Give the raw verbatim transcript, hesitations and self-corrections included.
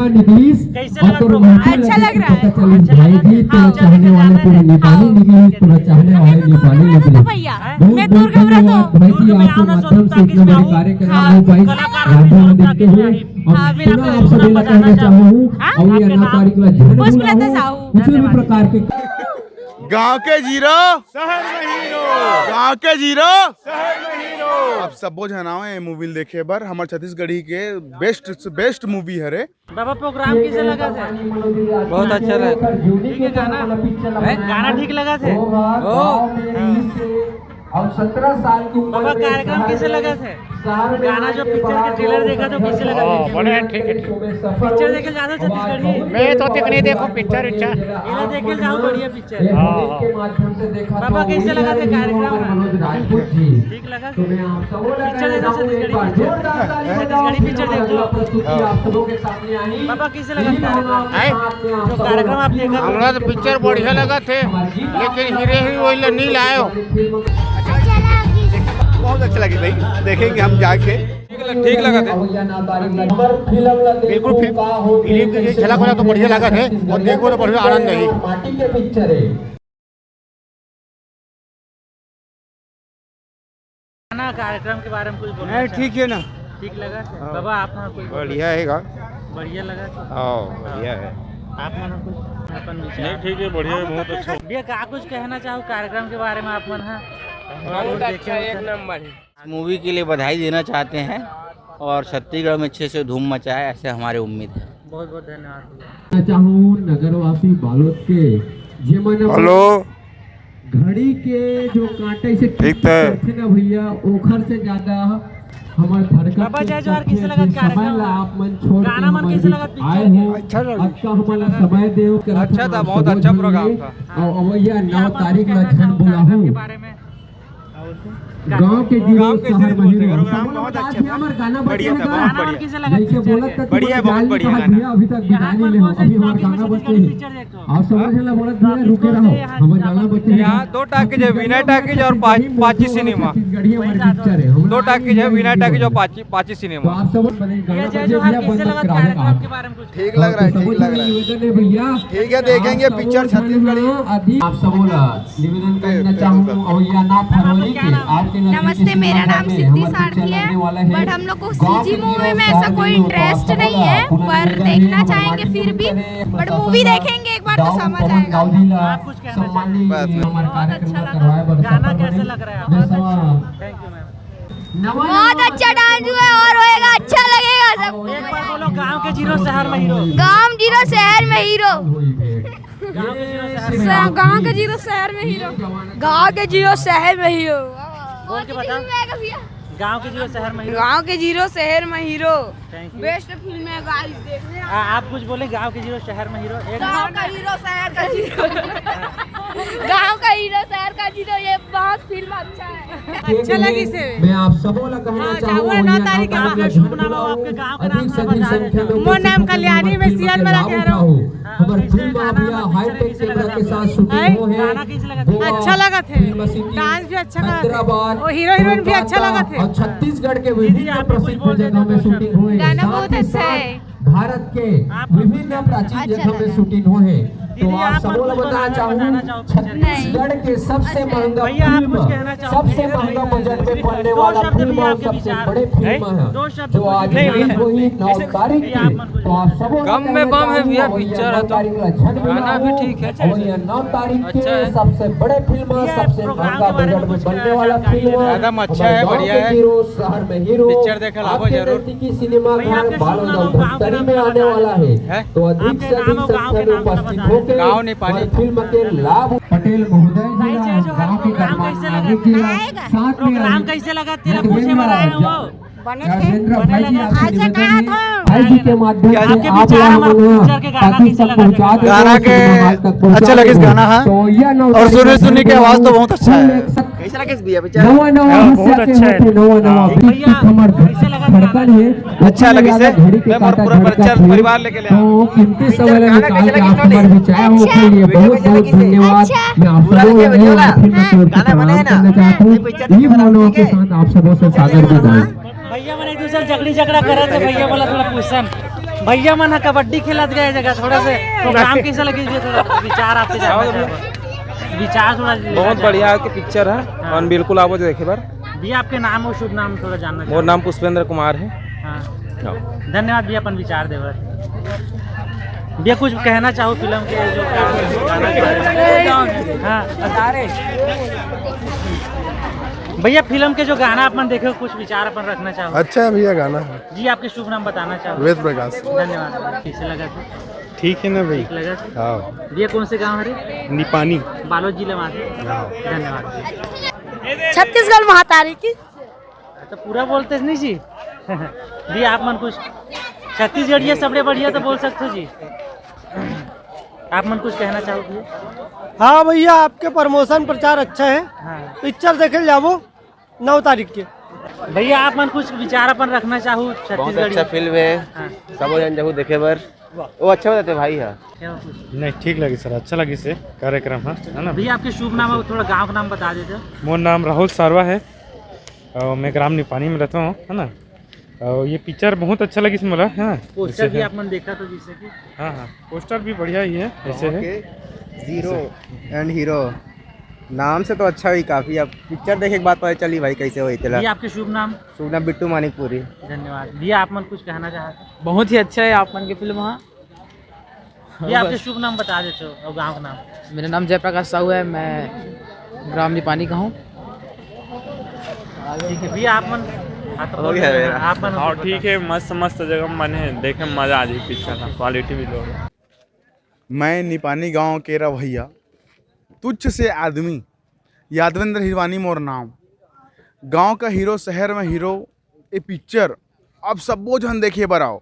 निकलिस। कैसे लगा और program? अच्छा लग रहा है। पता चलिस भाई जी, पूरा चाहने वाले पूरे नेपाली निकलिस, पूरा चाहने वाले नेपाली निकलिस। भैया, बहुत बहुत धन्यवाद भाई जी, आपके माध्यम से इतना बड़ा कार्यक्रम हो पाई। राधे राधे देखते हुए अब पुनः आप सभी ला कहना चाहूँ, अउ ये नौ तारीख ला झन भुलाहू, कुछ भी प्रकार के गांव के जीरो, शहर में हीरो। गांव के जीरो, शहर में हीरो। आप सबो झन आओ ये मूवी देखे बर, हमर छत्तीसगढ़ी के बेस्ट से बेस्ट मूवी हरे। बाबा, प्रोग्राम कैसे लगा थे? बहुत अच्छा लगा। ठीक है गाना? हैं? गाना ठीक लगा थे? ओ। हाँ। और सत्रह साल की उम्र बाबा, में कार्यक्रम शहर कैसे में, लगा थे? शहर में गाना जो आने के पिक्चर के बाद ट्रेलर वो देखा तो कैसे लगा हाँ, था? बड़े ठीक है, ठीक। पिक्चर देखे जाते हो छत्तीसगढ़ी? मैं तो तक नहीं देखो पिक्चर उच्चर। ये देखे जाओ, बढ़िया पिक्चर। हाँ, हाँ। बाबा, कैसे लगा था कार्यक्रम? ठीक लगा? पिक्चर देखो छत्तीसगढ़ी। छत्तीसगढ़ी पिक्चर देखो। बाबा, कैसे लगा कार्यक्रम? आए? जो कार्यक्रम आप देखा, हमरा तो पिक्चर बढ़िया लगा थे, लेकिन हीरे ही वही ला नहीं लायो। बहुत अच्छा लगी भाई, देखेंगे हम जाके। ठीक लगा थे। बिल्कुल फिल्म, फिल्म की झलक वाला तो बढ़िया लगा थे, और देखो तो बढ़िया आनंद है। ना, कार्यक्रम के बारे में कुछ बोलना नहीं, चाहे? ठीक है ना। ठीक लगा? हाँ। बाबा, आप मन कुछ बोलना? बढ़िया है गा। बढ़िया लगा? हाँ, बढ़िया है। आप मन कुछ अपन विचार? नहीं, ठीक है, बढ़िया है, बहुत अच्छा। भैया, का कुछ कहना चाहो कार्यक्रम के बारे में आप मन? हाँ, बहुत अच्छा, एक नंबर है। मूवी के लिए बधाई देना चाहते हैं और छत्तीसगढ़ में अच्छे से धूम मचाए, ऐसे हमारे उम्मीद है। बहुत बहुत धन्यवाद भैया। मैं चाहूँ नगरवासी बालोद के, जे मन अपन हेलो। घड़ी के जो कांटे से ठीक टिक टिक है। करथे ना भैया, ओखर से ज्यादा हमर धड़कन बाबा, जय जोहार, कैसे लगा कार्यक्रम? आप मन छोड़ के गाना मन कैसे लगा पिक्चर के? अच्छा लगा। अच्छा, हमन ला समय देव करत अच्छा था, बहुत अच्छा प्रोग्राम था। और अवैया नौ तारीख ला झन भुलाहू। गांव के जीरो शहर में हीरो। बहुत अच्छा था। बढ़िया था, बहुत बढ़िया। जैसे बोलत था, बढ़िया, बहुत बढ़िया गाना। अभी तक विदा नहीं ले हो, अभी हमार गाना बचे हे। आप समझ ला, बोलत भैया, रुके रहो, हमार गाना बचे हे। यहाँ दो टाकीज है, विनय टाकीज और पा-, पाची सिनेमा। छत्तीसगढ़ी हमारी पिक्चर है। दो टाकीज है, विनय टाकीज और पाची, पाची सिनेमा। तो आप सब ये जय जोहार, कैसे लगा कार्यक्रम के बारे में कुछ? ठीक लग रहा है, ठीक लग रहा है। निवेदन है भैया, ठीक है, देखेंगे पिक्चर छत्तीसगढ़ी। आप सब बोला निवेदन करना चाहूँ, अवैया नौ फरवरी के आपके नजदीकी नमस्ते, मेरा नाम सिद्धि सारथी है, but हम लोग को सीजी मूवी में ऐसा कोई इंटरेस्ट नहीं है, पर देखना चाहेंगे फिर भी, but मूवी देखेंगे एक बार तो समझ आएगा। बहुत अच्छा लगा। गाना कैसे लग रहा है? बहुत अच्छा। बहुत अच्छा डांस हुआ है और होएगा, अच्छा लगेगा सबको। एक बार बोलो, गांव के जीरो शहर में हीरो। गांव जीरो शहर में हीरो। गांव के जीरो शहर में हीरो। गांव के जीरो शहर में हीरो। बोल के बता। गांव के जीरो शहर में हीरो। गांव के जीरो शहर में hero. Thank you। Best film है गाइस, देखने आ, आप कुछ बोले, गांव के जीरो शहर में हीरो। गांव का हीरो शहर का जीरो। गांव का हीरो शहर का जीरो, ये बहुत फिल्म अच्छा है। अच्छा लगी से। मैं आप सबों ला कहना चाहूँ, नौ तारीख का शुभ नाम हो, आपके गांव का नाम ना बता देता। मोर नाम कल्याणी, मैं सियाल वाला कह रहा हूँ। हमर फिल्म अभी हाईटेक कैमरा के साथ शूटिंग हो है। अच्छा लगा थे, डांस भी अच्छा लगा थे, और हीरो हीरोइन भी अच्छा लगा थे। और छत्तीसगढ़ के विभिन्न प्रसिद्ध जगह में शूटिंग हुए। गाना बहुत अच्छा है। भारत के विभिन्न प्राचीन जगह में शूटिंग हुए हैं। तो आप सबों ला बताना चाहूँ, छत्तीसगढ़ के सबसे महंगा फिल्म, सबसे महंगा बजट में पड़ने वाला फिल्म और सबसे बड़े फिल्म है, जो आज रिलीज हुई नौ तारीख की। तो आप सबों कम में बम है भैया, पिक्चर है तो गाना भी ठीक है। और ये नौ तारीख के सबसे बड़े फिल्म, सबसे महंगा बजट में बनने वाला फिल्म, एकदम अच्छा है, बढ़िया है। शहर में हीरो पिक्चर देखे ला, आपके जरूर। नजदीकी सिनेमा घर बालोद धमतरी में आने वाला है। तो अधिक से अधिक संख्या में उपस्थित होकर गाँव नेपाली फिल्म के लाभ। पटेल महोदय जी ला, गाँव के गणमान्य नागरिक जी ला, साथ में प्रोग्राम कैसे लगा तेरा पूछे बर आए हो। राजेंद्र भाई जी, आपसे निवेदन है, भाई जी के माध्यम से आप ला हमन पाकिस्तान पहुंचा दे, गाना के सिनेमा हॉल तक पहुंचा दे। अच्छा लगिस गाना, हाँ। तो यह नौ और सुनील सुन्नी के आवाज तो बहुत अच्छा है। कैसा लगे भैया पिक्चर? नवा नवा हाँ, बहुत अच्छा है। नवा नवा हाँ। भैया, कैसे लगा धड़कन है। अच्छा लगिस। मैं मोर पूरा परिवार लेके ले आया। तो कीमती समय निकाल के आप हमारे बिचार हो के लिए बहुत बहुत धन्यवाद। मैं आप सबों को फिर से प्रणाम करना चाहता हूँ। ये भावनाओं के साथ आप सबों से सादर विदाई। भैया मन एक दूसरे जगड़ी झगड़ा करत हे, भैया बोला थोड़ा पूछन। भैया मन ह कबड्डी खेलत गए जगह, थोड़ा से प्रोग्राम कैसा लगे, ये थोड़ा विचार आपके जानना चाहूंगा। विचार थोड़ा लेना बहुत चाहूंगा। बढ़िया के पिक्चर है। हाँ। और बिल्कुल आवो देखे बर। भैया, आपके नाम और शुभ नाम थोड़ा जानना मोर चाहूंगा। नाम पुष्पेंद्र कुमार है। हाँ। हाँ। धन्यवाद भैया, अपन विचार देवर। भैया, कुछ कहना चाहो फिल्म के जो गाना, हाँ। भैया, फिल्म के जो गाना अपन देखे हो, कुछ विचार अपन रखना चाहो? अच्छा है भैया, गाना है। जी, आपके शुभ नाम बताना चाहो? वेद प्रकाश। धन्यवाद। कैसे लगा था? ठीक है ना भाई? ठीक लगा था? हाँ। भैया, कौन से गाँव हरे? निपानी। बालोद जिला में आते। हाँ। धन्यवाद। छत्तीसगढ़ महातारी की। तो पूरा बोलते नहीं जी। भैया, आप मन कुछ छत्तीसगढ़िया सबले बढ़िया तो बोल सकते हो जी। आप मन कुछ कहना चाहो भैया? हाँ भैया, आपके प्रमोशन प्रचार अच्छा है। हाँ। पिक्चर देखे जाबो नौ तारीख के। भैया, आप मन कुछ विचार अपन रखना चाहो बहुत छत्तीसगढ़ी? अच्छा फिल्म है। हाँ। सबो जन जहू देखे बर। वो अच्छा बताते भाई है। क्या कुछ? नहीं, ठीक लगी सर, अच्छा लगी से कार्यक्रम है, है ना? भैया, आपके शुभ नाम और थोड़ा गांव का नाम बता देते हो। मोर नाम राहुल सारवा है और मैं ग्राम निपानी में रहता हूँ, है ना? और ये पिक्चर बहुत अच्छा लगी मोला, है ना? पोस्टर जैसे भी है। आप मन देखा तो जैसे कि हाँ, हाँ, पोस्टर भी बढ़िया ही है, ऐसे है। ओके, जीरो एंड हीरो नाम से तो अच्छा ही काफी। अब पिक्चर देखे के बाद पता चली भाई कैसे होई तेला। ये आपके शुभ नाम? शुभ नाम बिट्टू मानिकपुरी। धन्यवाद भैया, आप मन कुछ कहना चाहते? बहुत ही अच्छा है आप मन के फिल्म, हाँ। ये आपके शुभ नाम बता देते हो और गांव का नाम? मेरा नाम जयप्रकाश साहू है, मैं ग्राम निपानी का हूँ। ठीक है भैया, आप मन, आप हो गया मेरा। आप मन और कुछ ठीक बताओ। है, मस्त मस्त जगह मन है, देखे में मजा आ जाए पिक्चर का, क्वालिटी भी लो। मैं निपानी गांव के रवैया तुच्छ से आदमी यादवेंद्र हिरवानी मोर नाम। गांव का हीरो, शहर में हीरो, ये पिक्चर आप सबो झन देखे बर आओ।